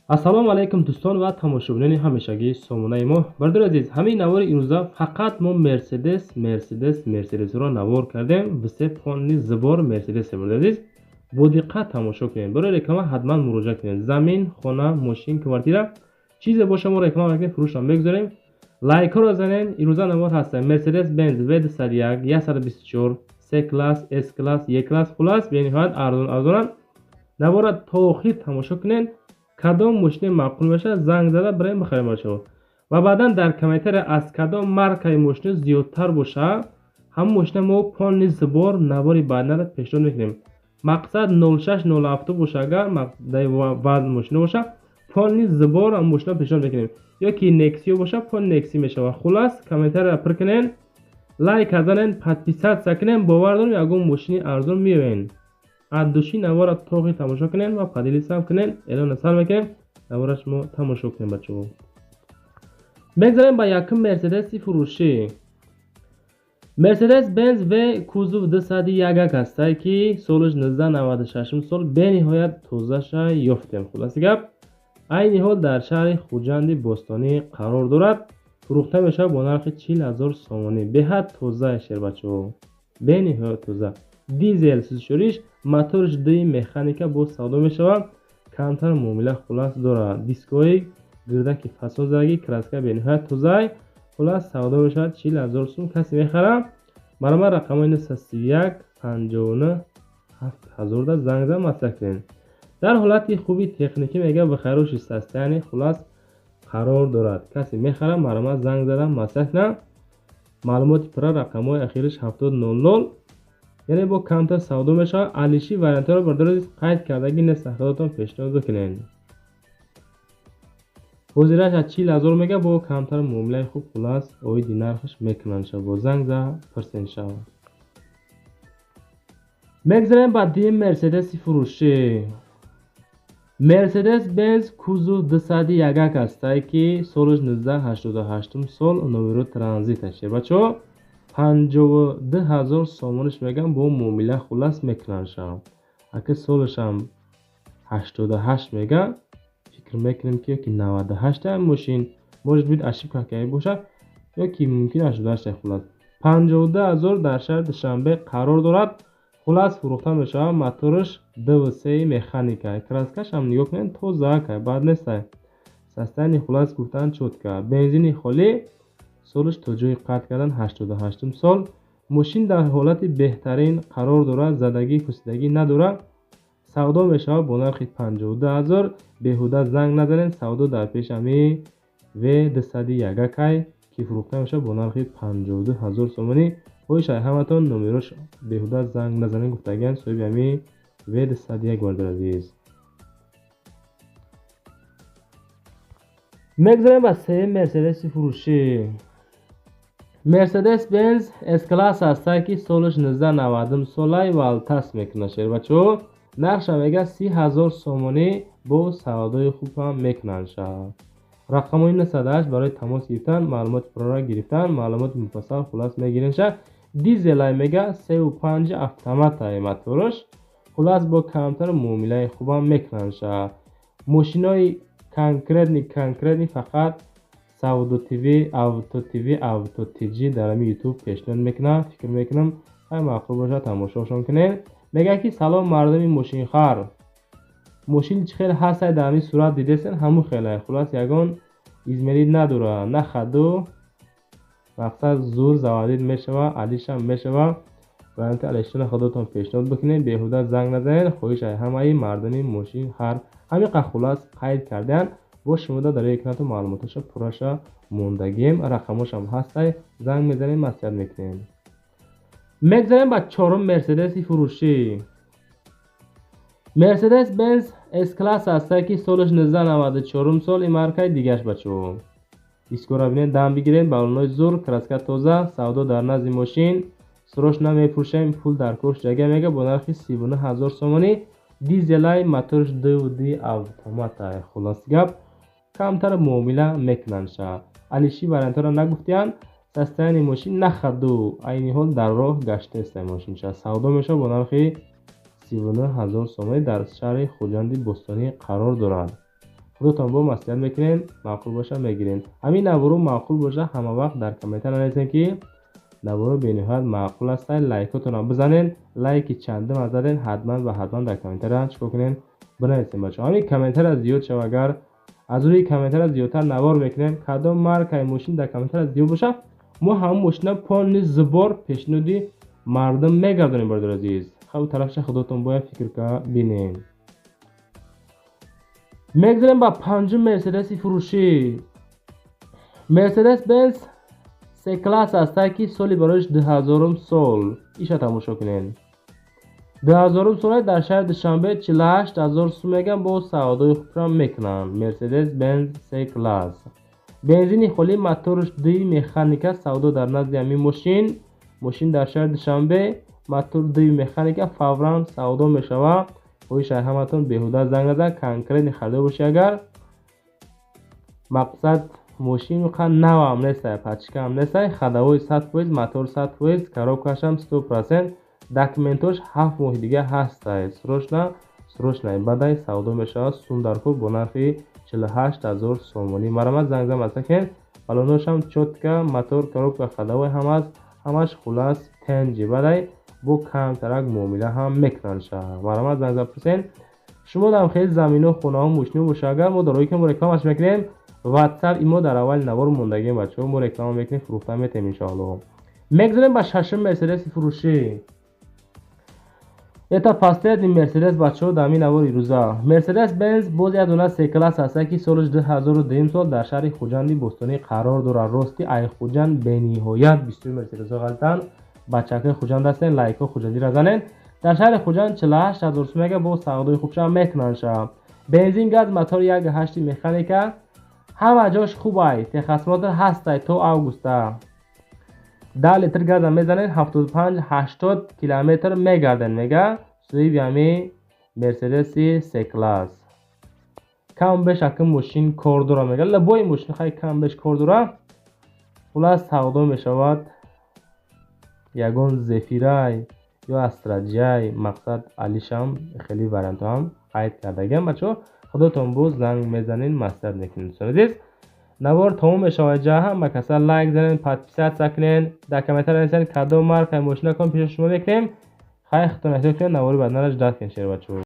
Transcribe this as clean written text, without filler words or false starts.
Ассалому алайкум дӯстон ва тамошобинони ҳамешагии сомонаи мо. Бародари азиз, ҳамин навори имрӯза фақат мо Мерседес, Мерседес, Мерседесро навор кардем. Все полный сбор Мерседес. Бародари азиз, бо диққат тамошо кунед. Барои реклама ҳатман муроҷиат кунед. Замин, хона, мошин, квартира, чизе боша мо реклама мекунем, фурӯшро мегузорем. Лайкҳоро занед. Имрӯза навор ҳаста Мерседес Бенз В201, 124, С класс, С класс, Е класс, хулас бениҳоят арзон арзонанд. Навора то охир тамошо кунед. Кадом мошине маъқул мешавад, занг зада бираем бихарем бачаҳо. Ва баъдан дар комментария аз кадом маркаи мошина зиёдтар боша, ҳамон мошина мо полный сбор навори баъднаро пешниҳод мекунем. Мақсад 0607 боша, агар вазн мошина боша, полный сбор мошина пешниҳод мекунем. Ё ки Нексио боша, полный Некси мешавад. Хулас комментарияро пур кунед, лайк занед, подписаться кунед, бовар дорем ягон мошини арзон меоянд. Аз души навора то охир тамошо кунед ва поделиться кунед. Эълон сар мекунем, навора шумо тамошо кунед бачаҳо. Мегзарем ба якум Мерседеси фурӯшӣ. Мерседес Бенз В кузов 201 ҳастае ки солаш 1996 сол, бениҳоят тозаша ёфтем. Хулоси гап, айни ҳол дар шаҳри Хуҷанди бостонӣ қарор дорад. Фурӯхта мешавад бо нархи 40 000 сомонӣ. Беҳад тоза шербачаҳо, бениҳоят тоза. Дизел сӯзишвориш, моторш ди механика боз савдо мешавад. Камтар муомила хулас дорад. Дискҳои гирдаки фасон задагӣ, краска бениҳоят тозай. Хулас савдо мешавад 40 000 сум. Касе мехарад, марҳамат рақамҳои 931 59 7000 да занг зад маслиҳат кунед. Дар ҳолати хуби техникӣ мега, в хорошем состоянии хулас қарор дорад. Касе мехарад, марҳамат занг зада маслиҳат кунад. Маълумоти пурра рақамҳои ахириш 7000, яъне бо камтар савдо мешавад. Алиши вариантҳоро бародари қайд кардагӣ нест, худотон пешниҳод бикунед. Ҳозираш аз 40 000 мега, бо камтар муомилаи хуб хулас оиди нархаш мекунанд шав, бо занг за пурсен шав. Мегзарем ба дуюм Мерседеси фурӯшӣ. Мерседес Бенз кузов 201 ҳастае ки солаш 1988 сол, номеро транзит аст. Бачаҳо, 52 000 сомониш мегам, бо муомила хулас мекунанд шав. Ака солашам 88 мега, фикр мекунем ки ёки 98 мошин, может быть, ошибка кардагӣ бошад, ёки мумкин 88. Хулас 52 000, дар шаҳри Душанбе қарор дорад. Хулас фурӯхта мешавад. Мотораш ДВС механика, краскашам нигоҳ кунед, тоза кай, бад нестай. Состояние хулас гуфтан чётко. Бензини холӣ, солаш то ҷои қайд кардан 88 сол. Мошин дар ҳолати беҳтарин қарор дорад, задагӣ пусидагӣ надорад. Савдо мешавад бо нархи 52 000. Беҳуда занг назанед, савдо дар пеши ҳамин В 201 кай ки фурӯхта мешавад бо нархи 52 000 сомонӣ. Хоҳиш ай ҳаматон, номерош беҳуда занг назанед гуфтагиан соҳиби ҳамин В 201. Бародари азиз, мегзарем ба сеюм Мерседеси фурӯшӣ. Мерседес Бенз С класс ҳастае ки солаш 1990 солай, валтас мекунад шербачаҳо. Нархша мега 30 000 сомонӣ, бо савдои хуб ҳам мекунанд шав. Рақамҳои 908 барои тамос гирифтан, маълумоти пурра гирифтан, маълумоти муфассал хулас мегирен ша. Дизелай мега, 3,5 автоматай мотораш. Хулас бо камтар муомилаи хубам мекунанд ша. Мошинои конкретный конкретный фақат Савдо ТВ, Авто ТВ, Авто ТЖ дар ҳамин Ютуб пешниҳод мекунад. Фикр мекунам хай маъқул бошад, тамошошон кунед. Мегӯяд ки салом мардуми мошинхар. Мошин чӣ хел ҳастай дар ҳамин сурат дидесен, ҳамун хелай. Хулас ягон изменить надорад, на хаду мақсад зур заводить мешавад, алишам мешавад. Варианти алиштона худотон пешниҳод бикунед, беҳуда занг назанед. Хоҳиш ай ҳамаи мардуми мошинхар. Ҳамин қад хулас қайд кардаанд. Бо шумода дар экранатон маълумоташа пурраша мондагием, рақамошам ҳастай, занг мезанем, маслиҳат мекунем. Мегзарем ба чорум Мерседеси фурӯшӣ. Мерседес Бенз С класс ҳастае ки солаш 1994 сол, ин маркаи дигаш бачаҳо. Дискора бинед, дам бигиред, баллонҳои зур, краска тоза, савдо дар назди мошин, срочно мефурӯшем, пул дар кор шудага мега, бо нархи 39 000 сомонӣ. Дизелай, моторш ДВД автоматай. Хулос гап, камтар муомила мекунанд ша. Алиши вариантҳоро нагуфтиянд. Состояние мошин нахаду, айни ҳол дар роҳ гаштаестай мошинча. Савдо мешавад бо нархи 39 000 сомонӣ, дар шаҳри Хуҷанди бостонӣ қарор дорад. Худотон бо маслиҳат мекунен, маъқул боша, мегирен. Ҳамин наворо маъқул боша, ҳама вақт дар комментар нависен, ки наворо бениҳоят маъқул астад. Лайкотонро бизанен. Лайки чандум заден, ҳатман ва ҳатман дар комментария чикор кунен, бинависен, бачаҳо. Ҳамин комментария зиёд шава, агар аз рӯи комментария зиёдтар навор мекунем. Кадом маркаи мошин дар комментария зиёд боша, мо ҳамон мошина полный сбор пешниҳоди мардум мегардонем, бародари азиз. Хаб, тарафша худотон бояд фикр ка бинем. Мегзарем ба панҷум Мерседеси фурӯшӣ. Мерседес Бенз С класс астае, ки соли бароиш 2000-ум сол. Иша тамошо кунед. 2000-ум соле, дар шаҳри Душанбе, 48 000 сум меган, бо савдои хубшам мекунанд. Мерседес Бенз С класс, бензини холӣ, моторш ди механика. Савдо дар назди ҳамин мошин. Мошин дар шаҳри Душанбе, мотор ди механика, фавран савдо мешавад. Хоҳиш, ҳаматон беҳуда занг назан, конкретный харидор бошӣ. Агар мақсад мошин навам нестай, пачкаам нестай, ходовой 100%, мотор 100%, коробкашам 100%, документош 7 моҳи дига ҳастай. Срочно, срочно бадай савдо мешавад. Сум даркор бо нархи 48 000 сомонӣ. Марамат, занг зан, масакен. Балоношам чётко, мотор, коробка, ходовой ҳамааст, ҳамаш хулас тенҷи. Бадай бо камтарак муомила ҳам мекунанд ша. Марамат, занг зан, пурсен. Шумо дам хеле замино, хонаҳо, мошино боша, агар мо дар ки мо рекламаш мекунем, Ватсап имо дар аввали навор мондагем, бачаҳо. Мо реклама мекунем, фурӯхта метем, иншоалло. Мегзарем ба шашум Мерседеси фурӯшӣ. Это последний Мерседес, бачаҳо, дар ҳамин навори рӯза. Мерседес Бенз боз як дона С класс ҳаста, ки солаш 2002 сол, дар шаҳри Хуҷанди бостонӣ қарор дорад. Рости, ай Хуҷанд бениҳоят бисёр Мерседесҳо ғалтанд. Бачакҳои Хуҷанд ҳастен, лайкҳо хуҷандиро занен. Дар шаҳри Хуҷанд 48 000 сум мега, бо савдои хубшам мекунанд ша. Бензин, газ, мотор 1,8 механика, ҳама ҷош хубай, техосмотр ҳастай то августа. 10 литр газа мезанед, 75-80 километр мегарден, мега соҳиби ҳами Мерседеси С класс. Кам беш акн мошин кор дора, мега. Любой мошин хай кам беш кор дора. Хулас, савдо мешавад. Ягон Зефирай ё Астраҷай, мақсад алишам хеле вариантҳоам қайд кардагиам, бачаҳо. Худотон боз занг мезанед, маслиҳат мекунед. Дӯстони азиз, навор тамом мешавад ҷа. Ҳама каса лайк занед, подписаться кунед, дар комментария нависед, кадом маркаи мошина кон пеши шумо мекунем. Хай, худтон эҳтиёт кунед, навори баъднаро ждать кунед, шербачаҳо.